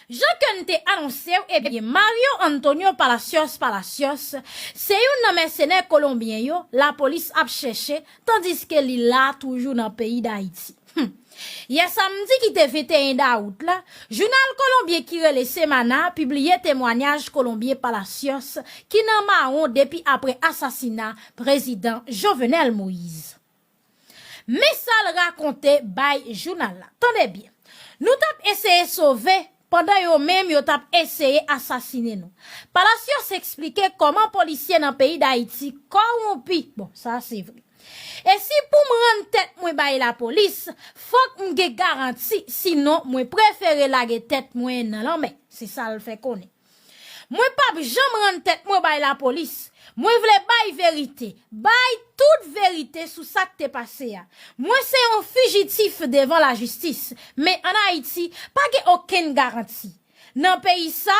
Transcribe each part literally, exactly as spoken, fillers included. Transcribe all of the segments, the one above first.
Jan ke n te anonse w, ebyen, Mario Antonio Palacios Palacios se youn nan mèsenè kolonbyen yo lapolis ap chèche, tandiske li la toujou nan peyi Dayiti. Hmm. Yè samdi ki te venteyen dawout la, jounal kolonbyen ki rele Semana pibliye temwanyaj kolonbyen Palacios ki nan mawon depi apre asasina prezidan Jovenel Moïse. Men sa l rakonte bay jounal la. Tande byen. Nou t ap eseye sove pandan yo menm yo t ap eseye asasinen nou. Palacios eksplike kòman polisye nan peyi Dayiti kòwonpi. Bon, sa se vre. E si pou m rann tèt mwen bay lapolis, fòk m gen garanti, sinon mwen prefere lage tèt mwen nan lanmè. Se sa l fè konnen. Mwen p ap janm rann tèt mwen bay lapolis. Mwen vle bay verite. Bay tout verite sou sa k te pase a. Mwen se yon fijitif devan lajistis, men ann Ayiti, pa gen okenn garanti. Nan peyi sa,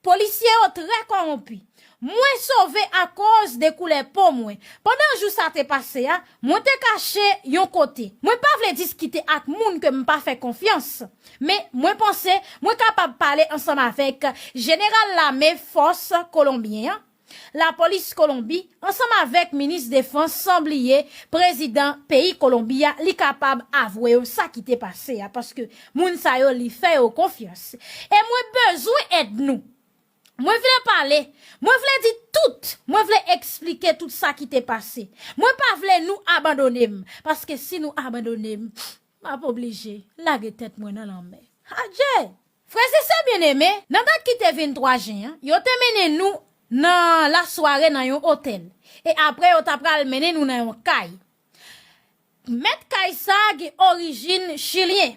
polisye yo trè kòwonpi. Mwen sove akoz de koulè po mwen. Pandan jou sa te pase a, mwen te kache yon kote. Mwen pa vle diskite ak moun ke m pa fè konfyans. Men mwen panse mwen kapab pale ansanm avèk jeneral lame fòs kolonbyen an, lapolis Kolonbi, ansanm avèk minis defans, san bliye prezidan peyi Kolonbi a, li kapab avwe yo sa ki te pase a, paske moun sa yo li fè yo konfyans. E mwen bezwen èd nou. Mwen vle pale, mwen vle di tout, mwen vle eksplike tout sa ki te pase. Mwen pa vle nou abandone m, paske si nou abandone m, m ap oblije lage tèt mwen nan lanmè. Adje! Frè e sè byeneme, nan dat ki te venntwa jen an, yo te mennen nou nan lasware nan yon otèl. E apre, yo ta pral mennen nou nan yon kay. Mèt kay sa a gen orijin chilyen.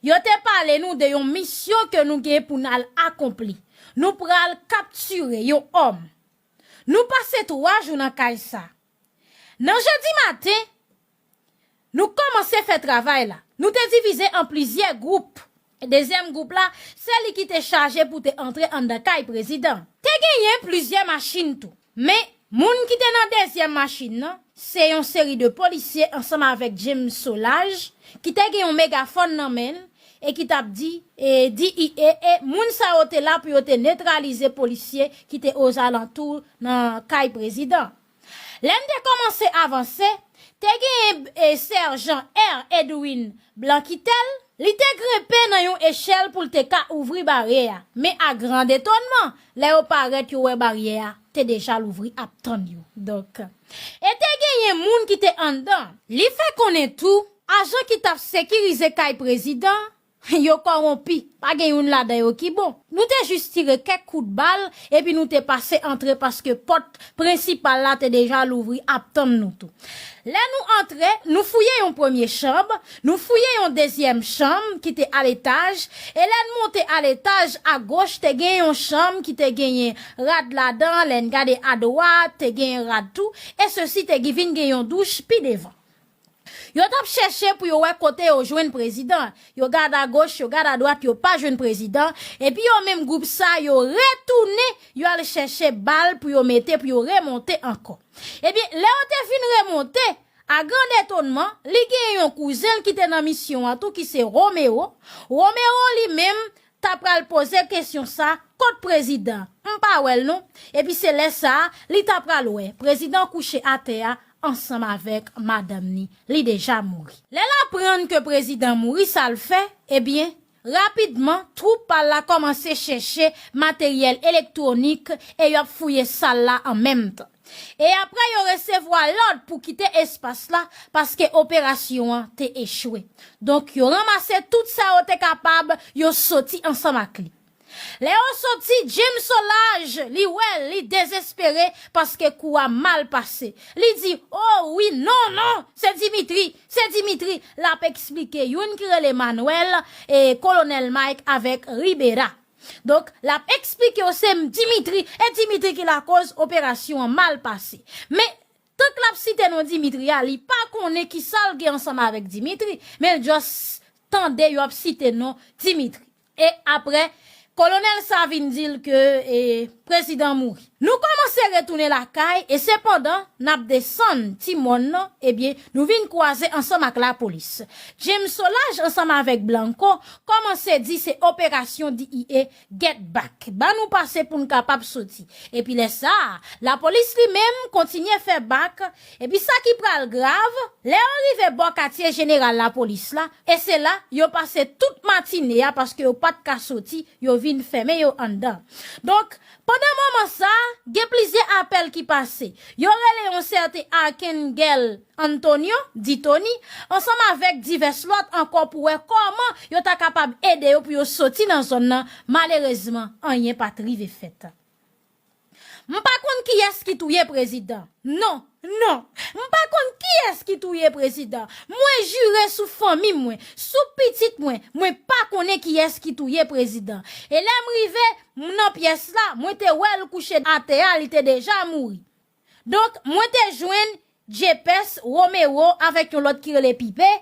Yo te pale nou de yon misyon ke nou gen pou n al akonpli. Nou pral kaptire yon òm. Nou pase twa jou nan kay sa. Nan jedi maten, nou kòmanse fè travay la. Nou te divize an plizyè gwoup. Dezyèm gwoup la, se li ki te chaje pou te antre anndan kay prezidan. Te genyen plizyè machin tou. Men, moun ki te nan dezyèm machin nan, se yon seri de polisye ansanm avèk James Solages, ki te gen yon megafòn nan men l, e ki t ap di, e, D E A, e moun sa yo te la pou yo te netralize polisye ki te ozalantou nan kay prezidan. Lè n te kòmanse avanse, te genyen, e, sèjan R. Edwin Blanquitel, li te grenpe nan yon echèl pou l te ka ouvri baryè a. Men a gran etonman, lè yo parèt, yo wè baryè a te deja louvri ap tann yo. Donk, e te genyen moun ki te anndan. Li fè konnen tou, ajan ki t ap sekirize kay prezidan, yo kòwonpi, pa gen youn ladan yo ki bon. Nou te jis tire kèk kout bal, epi nou te pase antre paske pòt prensipal la te deja louvri ap tann nou tou. Lè nou antre, nou fouye yon premye chanm, nou fouye yon dezyèm chanm ki te aletaj, e lè n monte aletaj, agoch te gen yon chanm ki te genyen rad ladan, lè n gade adwat, te genyen rad tou, e sesi te gi-, vin gen yon douch pi devan. Yo t ap chèche pou yo wè kote yo jwenn prezidan. Yo gade agoch, yo gade adwat, yo pa jwenn prezidan. Epi yo menm gwoup sa, yo retounen, yo al chèche bal pou yo mete, pou yo remonte ankò. Ebyen, lè yo te fin remonte, a gran etonman, li gen yon kouzen l ki te nan misyon an tou, ki se Romero. Romero li menm, ta pral poze kesyon sa, kot prezidan? M pa wè l non. Epi se lè sa a, li ta pral wè prezidan kouche atè a ansanm avèk madanm ni. Li deja mouri. Lè l aprann ke prezidan mouri, sa l fè? Ebyen, rapidman, twoup pa l la kòmanse chèche materyèl elektwonik e y ap fouye sal la an menm tan. E apre yo resevwa lòd pou kite espas la paske operasyon an te echwe. Donk, yo ranmase tout sa yo te kapab, yo soti ansanm ak li. Lè yo soti, James Solages, li wè l, li dezespere paske kou a mal pase. Li di, "O wi, non, non, se Dimitri, se Dimitri." L ap eksplike youn ki rele Manuel, e Kolonèl Mike avèk Ribera. Donk, l ap eksplike yo se Dimitri, e Dimitri ki lakoz operasyon an mal pase. Men, tank l ap site non Dimitri a, li pa konnen ki sa l gen ansanm avèk Dimitri, men l just tande yo ap site non Dimitri. E apre, kolonèl sa vin di l ke, e, prezidan mouri. Nou kòmanse retounen lakay e sepandan n ap desann ti mòn nan, ebyen, nou vin kwaze ansanm ak lapolis. James Solages ansanm avèk Blanco kòmanse di se operasyon D E A Get Back. Ban nou pase pou n kapab soti. Epi lè sa a, lapolis li menm kontinye fè bak. Epi sa ki pral grav, lè yo rive bò katye jeneral lapolis la, e se la yo pase tout matine a paske yo pa t ka soti, yo vin fèmen yo anndan. Donk, pandan moman sa a, gen plizyè apèl ki pase. Yo rele yon sèten Arcangel Antonio, di Tony, ansanm avèk divès lòt ankò pou wè kòman yo ta kapab ede yo pou yo soti nan zòn nan. Malerezman, anyen pa t rive fèt. M pa konn kiyès ki touye prezidan. Non, non. M pa konn kiyès ki touye prezidan. Mwen jire sou fanmi mwen, sou pitit mwen, mwen pa konnen kiyès ki touye prezidan. E lè m rive, m nan pyès la, mwen te wè l kouche atè a, li te deja mouri. Donk, mwen te jwenn Jepes Romero avèk yon lòt ki rele Pipe.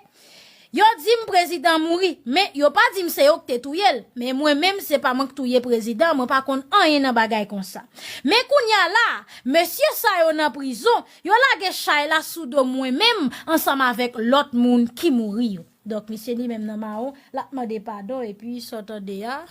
Yo di m prezidan mouri, men yo pa di m se yo k te touye l. Men mwen menm, se pa mwen k touye prezidan, mwen pa konn anyen nan bagay konsa. Men kounye a la, mesye sa yo nan prizon, yo lage chay la sou do mwen menm ansanm avèk lòt moun ki mouri yo. Donk, misye li menm nan mawon, l ap mande padon, epi sa w tande a,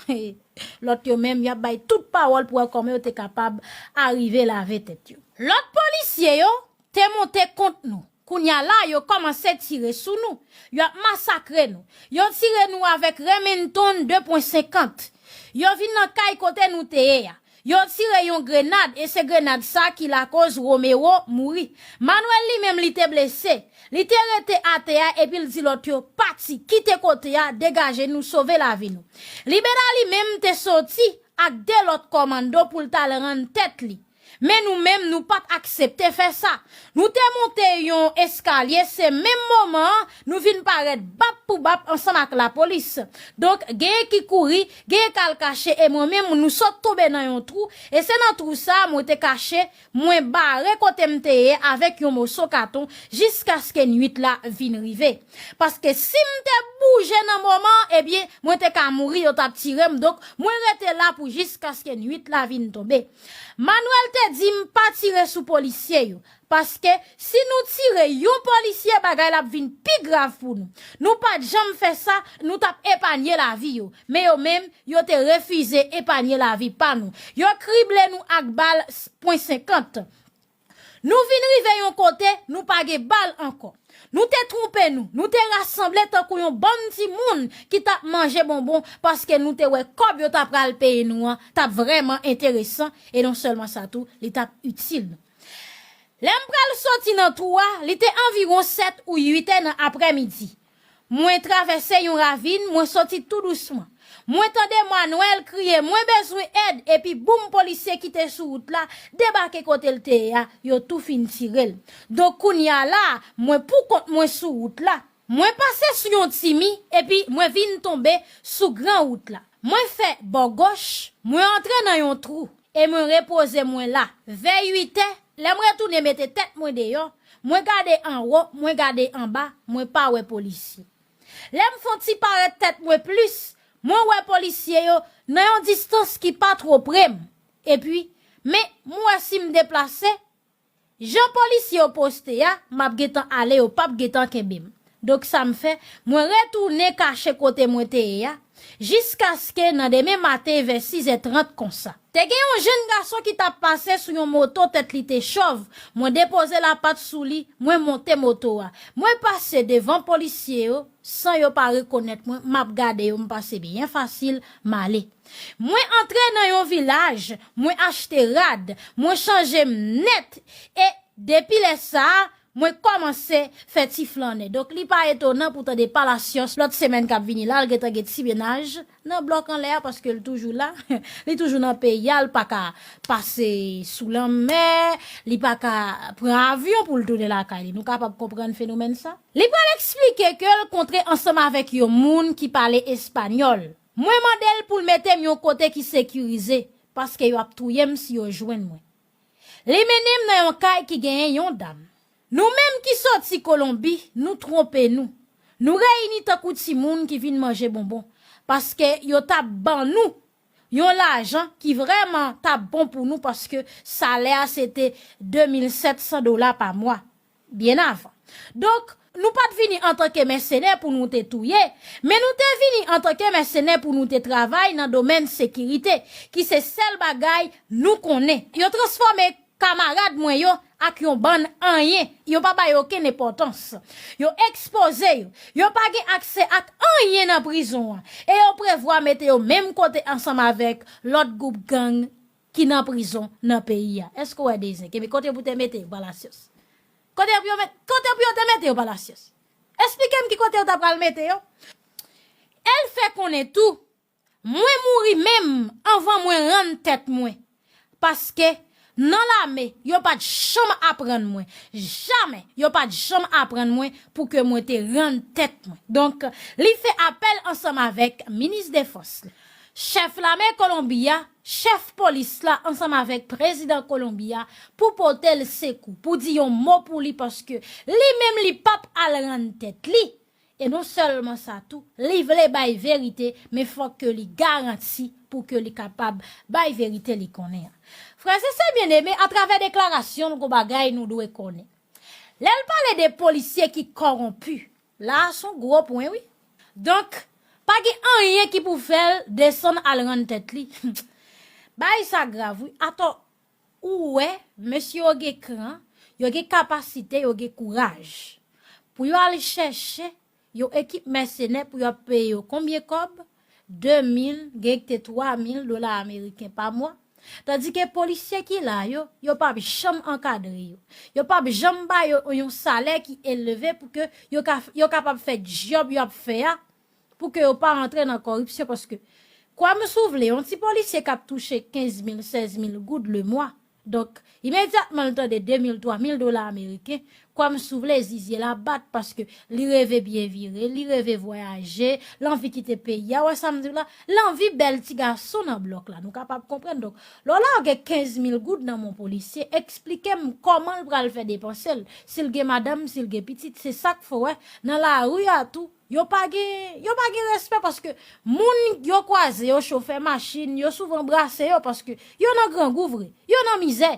lòt yo menm, y ap bay tout pawòl pou wè kòman yo te kapab arive lave tèt yo. Lòt polisye yo, te monte kont nou. Kounye a la, yo kòmanse tire sou nou. Y ap masakre nou. Yo tire nou avèk Remington de pwen senkant. Yo vin nan kay kote nou te ye a. Yo tire yon grenad, e se grenad sa ki lakoz Romero mouri. Manuel li menm, li te blese. Li te rete atè a, epi l di lòt yo, "Pati, kite kote a, degaje nou, sove lavi nou." Libera li menm te soti ak de lòt kòmando pou l t al rann tèt li. Men nou menm, nou pa t aksepte fè sa. Nou te monte yon eskalye, se menm moman an, nou vin parèt bap pou bap ansanm ak lapolis. Donk, genyen ki kouri, genyen k al kache, e mwen menm, nou sot tonbe nan yon twou, e se nan twou sa a mwen te kache, mwen bare kote m te ye avèk yon moso katon, jiskaske nwit la vin rive. Paske si m te bouje nan moman an, ebyen, mwen te ka mouri, yo t ap tire m, donk, mwen rete la pou jiskaske nwit la vin tonbe. Manuel te di m pa tire sou polisye yo, paske si nou tire yon polisye, bagay la ap vin pi grav pou nou. Nou pa t janm fè sa, nou t ap epanye lavi yo. Men yo menm, yo te refize epanye lavi pa nou. Yo krible nou ak bal s-, pwen senkant. Nou vin rive yon kote, nou pa gen bal ankò. Nou te twonpe nou, nou te rasanble tankou yon bann timoun ki t ap manje bonbon paske nou te wè kòb yo ta pral peye nou an t ap vrèman enteresan, e non sèlman sa tou, li t ap itil nou. Lè m pral soti nan twou a, li te anviwon sèt ou uit è nan aprèmidi. Mwen travèse yon ravin, mwen soti tou dousman. Mwen tande Manuel kriye, "Mwen bezwen èd," epi boum, polisye ki te sou wout la debake kote l te ye a, yo tou fin tire l. Donk, kounye a la, mwen pou kont mwen sou wout la. Mwen pase sou yon ti mi, epi mwen vin tonbe sou gran wout la. Mwen fè bò goch, mwen antre nan yon twou, e mwen repoze mwen la. Vè uit è, lè m retounen mete tèt mwen deyò, mwen gade anwo, mwen gade anba, mwen pa wè polisye. Lè m fè yon ti parèt tèt mwen plis, mwen wè polisye yo nan yon distans ki pa two pre m. Epi, men m wè si m deplase, jan polisye yo poste a, m ap gentan ale, yo p ap gentan kenbe m. Donk sa m fè, mwen retounen kache kote mwen te ye a, jiskaske nan demen maten vè sis è trant konsa. Te gen yon jenn gason ki t ap pase sou yon moto, tèt li te chòv. Mwen depoze lapat sou li, mwen monte moto a. Mwen pase devan polisye yo, san yo pa rekonèt mwen, m ap gade yo, m pase byen fasil, m ale. Mwen antre nan yon vilaj, mwen achte rad, mwen chanje m nèt, e depi lè sa a, mwen kòmanse fè ti flannen. Donk, li pa etonan pou tande Palacios lòt semèn k ap vini la, l gentan gen ti mennaj nan blòk anlè a, paske l toujou la, li toujou nan peyi a, l pa ka pase sou lanmè, li pa ka pran avyon pou l tounen lakay li. Nou kapab konprann fenomèn sa? Li pral eksplike ke l kontre ansanm avèk yon moun ki pale espanyòl. Mwen mande l pou l mete m yon kote ki sekirize, paske yo ap touye m si yo jwenn mwen. Li mennen m nan yon kay ki genyen yon dam. Nou menm ki soti Kolonbi, nou twonpe nou. Nou reyini tankou timoun ki vin manje bonbon, paske yo t ap ban nou yon lajan ki vrèman t ap bon pou nou, paske salè a se te de mil sèt san dola pa mwa, byen avan. Donk, nou pa t vini antanke mèsenè pou nou te touye, men nou te vini antanke mèsenè pou nou te travay nan domèn sekirite, ki se sèl bagay nou konnen. Yo transfòme kamarad mwen yo ak yon bann anyen. Yo pa ba yo okenn enpòtans. Yo ekspoze yo. Yo pa gen aksè ak anyen nan prizon an. E yo prevwa mete yo menm kote ansanm avèk lòt gwoup gang ki nan prizon nan peyi a. Èske w wè de zen? Ebyen, kote pou te mete yo, Palacios? Kote pou yo met-, kote pou yo te mete yo, Palacios? Esplike m ki kote yo ta pral mete yo. E l fè konnen tou, mwen mouri menm anvan mwen rann tèt mwen. Paske nan lame, yo pa t janm aprann mwen. Jamè, yo pa t janm aprann mwen pou ke mwen te rann tèt mwen. Donk, li fè apèl ansanm avèk minis defans la, chèf lame Kolonbi a, chèf polis la, ansanm avèk prezidan Kolonbi a, pou pote l sekou, pou di yon mo pou li, paske li menm li p ap al rann tèt li. E non sèlman sa tou, li vle bay verite, men fòk ke li garanti pou ke li kapab bay verite li konnen an. Frè e sè byeneme, atravè deklarasyon l, gon bagay nou dwe konnen. Lè l pale de polisye ki kòwonpi, la a s on gwo pwen, wi. Donk, pa gen anyen ki pou fè l desann al rann tèt li. Bagay sa grav, wi. Atò, ou wè, mesye yo gen kran, yo gen kapasite, yo gen kouraj. Pou yo al chèche yon ekip mèsenè pou yo ap peye yo konbyen kòb? De mil, gen ki te twa mil dola ameriken pa mwa. Tandike polisye ki la yo, yo p ap janm ankadre yo. Yo p ap janm ba yo yon salè ki elve pou ke yo ka, yo kapab fè djòb yo ap fè a, pou ke yo pa rantre nan kòripsyon, paske, kwè m si w vle, yon ti polisye k ap touche kenz mil, sèz mil goud le mwa. Donk, imedyatman l tande de mil, twa mil dola ameriken, kwè m si w vle, zizye l ap bat, paske li reve byen vire, li reve vwayaje, l anvi kite peyi a. Wè sa m di w la? L anvi bèl ti gason nan blòk la. Nou kapab konprann. Donk, lè w lage kenz mil goud nan men yon polisye, eksplike m kòman l pral fè depanse l. Si l gen madanm, si l gen pitit, se sa k fè w wè, nan lari a tou, yo pa gen, yo pa gen respè, paske moun yo kwaze yo, chofè machin, yo souvan brase yo, paske yo nan grangou vre, yo nan mizè.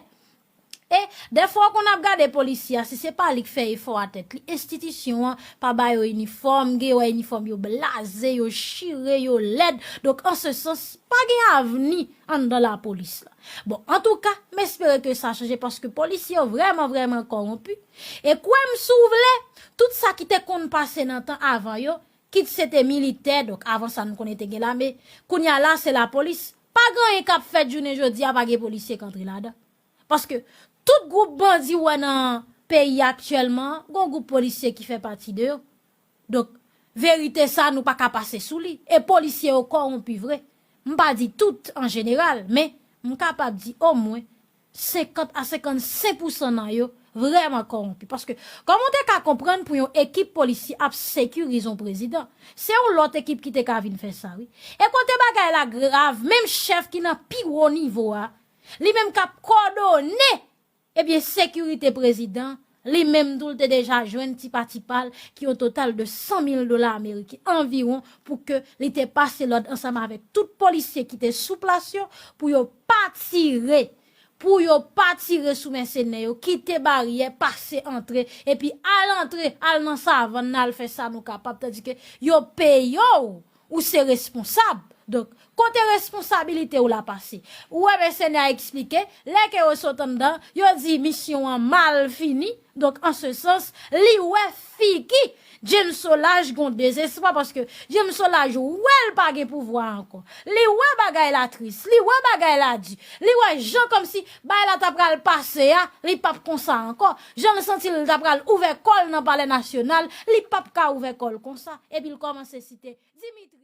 E dèfwa w konn ap gade polisye a, si se pa li k fè efò a tèt li, enstitisyon an pa ba yo inifòm, gen wè inifòm yo blaze, yo chire, yo lèd. Donk, an se sans, pa gen avni anndan lapolis la. Bon, antouka, m espere ke sa chanje, paske polisye yo vrèman, vrèman kòwonpi. E kwè m si w vle, tout sa ki te konn pase nan tan avan yo, kit se te militè, donk avan sa nou konnen te gen lame, kounye a la se lapolis. Pa gen anyen k ap fèt jounen jodi a, pa gen polisye k antre ladan. Paske tout gwoup bandi w wè nan peyi a aktyèlman, gon gwoup polisye ki fè pati de yo. Donk, verite sa, nou pa ka pase sou li. E polisye yo kòwonpi vre. M pa di tout an jeneral, men m kapab di omwen senkant a senkannsenk pousan nan yo vrèman kòwonpi. Paske, kòman w te ka konprann pou yon ekip polisye ap sekirize yon prezidan? Se yon lòt ekip ki te ka vin fè sa, wi. E kote bagay la grav, menm chèf ki nan pi wo nivo a, li menm k ap kòdone, ebyen, sekirite prezidan, li menm tou, l te deja jwenn tipa tipa l, ki yon total de san mil dola ameriken anviwon, pou ke li te pase lòd ansanm avèk tout polisye ki te sou plas yo, pou yo pa tire, pou yo pa tire sou mèsenè yo, kite baryè, pase antre, epi al antre, al nan savann nan, al fè sa nou kapab, tandike yo peye w, ou se responsab. Donk, kote responsabilite w la pase? Ou wè mèsenè a eksplike, lè ke yo sot anndan, yo di misyon an mal fini. Donk, an se sans, li wè figi James Solages gon dezespwa, paske James Solages wè l pa gen pouvwa ankò. Li wè bagay la tris, li wè bagay la di, li wè jan kòmsi bagay la ta pral pase a, li p ap konsa ankò. Jan l santi l ta pral ouvè kò l nan Palè Nasyonal, li p ap ka ouvè kò l konsa. Epi l kòmanse site Dimitri